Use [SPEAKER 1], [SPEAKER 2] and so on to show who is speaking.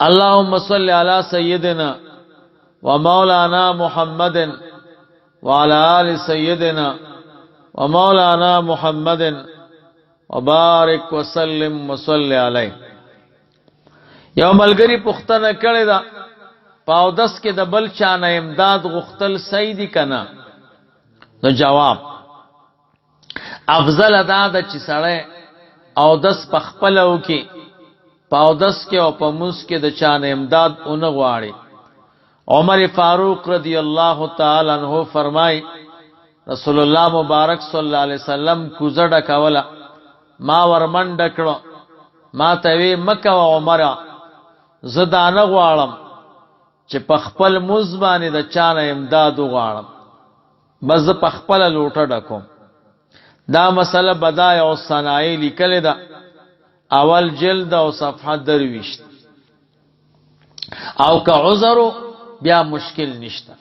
[SPEAKER 1] اللهم صل على سيدنا ومولانا محمد وعلى آل سيدنا ومولانا محمد وبارك وسلم وصل عليه. یو ملګری پوښتنه کړې ده، په اودس کې د بل چا نه امداد غوښتل صحیح دي که نه؟ نو جواب، افضل دا ده چې سړی اودس په خپله وکړي، په اودس کې او په مونځ کې د چا نه امداد ونه غواړي. عمر فاروق رضی الله تعالی عنہ فرمای، رسول الله مبارک صلی الله علیه وسلم کوزه ډکوله، ما ورمنډه کړه، ما ته وی مکه عمره، زه دا نه غواړم چې په خپل مونځ باندې د چا نه امداد وغواړم، بس زه په خپله لوټه ډکوم. دا مسله بدایع الصنایع لیکلې ده، اول جلد او صفحه 23. او که عذر بیا مشکل نشته.